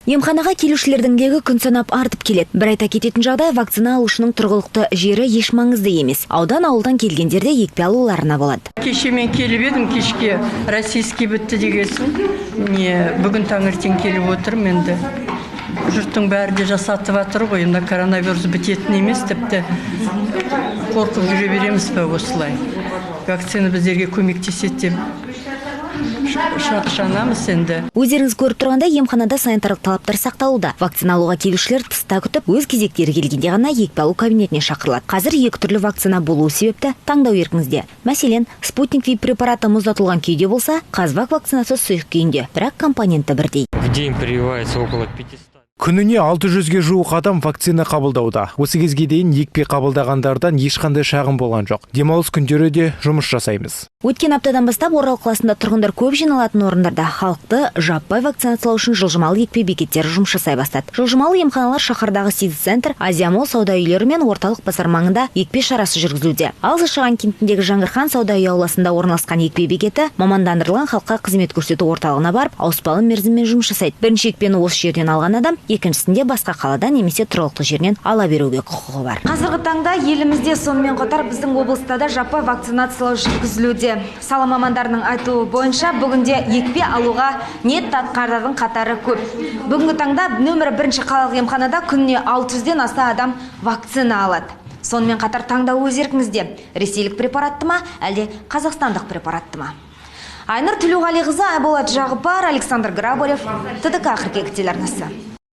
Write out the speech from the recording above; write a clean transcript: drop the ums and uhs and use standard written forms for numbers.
Емханаға келушілердің легі күн санап артып келеді. Бір айта кететін жағдай, вакцина алушының тұрғылықты жері еш маңызды емес. Аудан ауылдан келгендер де екпе алуларына болады. Кеше мен келіп едім, кешке российский бітті дегесін. Не, бүгін таңертең келіп отырмын енді. Жұрттың бәрі де жасатып жатыр ғой, мына коронавирус бітетін емес, тіпті қорқып жүре береміз бе осылай. Вакцина біздерге көмектеседі деп шанамыз енді. Өздеріңіз көріп тұрғандай, емханада санитарлық талаптар сақталуда. Вакцина алуға келушілер тыста күтіп, өз кезектері келгенде ғана екпе алу кабинетіне шақырылады. Қазір екі түрлі вакцина болуы себепті таңдау еркіңізде. Мәселен, Спутник Ви препараты мұздатылған күйде болса, Қазвак вакцинасы сұйық күйінде, бірақ компоненті бірдей. В день прививается около 500. Күніне 600-ге жуық адам вакцина қабылдауда. Осы кезге дейін екпе қабылдағандардан ешқандай шағым болған жоқ. Демалыс күндері де жұмыс жасаймыз. Өткен аптадан бастап Орал қаласында тұрғындар көп жиналатын орындарда халықты жаппай вакцинациялау үшін жылжымалы екпе бекеттері жұмыс жасай бастады. Жылжымалы емханалар шаһардағы Сити Центр, Азия Молл сауда үйлері мен орталық базар маңында екпе шарасы жүргізілуде. Ал Зашаған кентіндегі Жаңғырхан сауда үйі ауласында орналасқан екпе бекеті мамандандырылған халыққа қызмет көрсету орталығына барып, ауыспалы мерзіммен жұмыс жасайды. Бірінші екпені осы жерден алған адам екіншісінде басқа қаладан немесе тұрғылықты жерінен ала беруге құқығы бар. Қазіргі таңда елімізде, сонымен қатар біздің облыста да жаппай вакцинациялау жүргізілуде. Сала мамандарының айтуы бойынша бүгінде екпе алуға ниет танытқандардың қатары көп. Бүгінгі таңда нөмірі бірінші қалалық емханада күніне 600-ден аса адам вакцина алады. Сонымен қатар таңдау өз еркіңізде. Ресейлік препаратты ма, әлде қазақстандық препаратты ма? Айнұр Төлеуғалиқызы, Айболат Жағыпар, Александр Грабарев, ТДК 42 телеарнасы.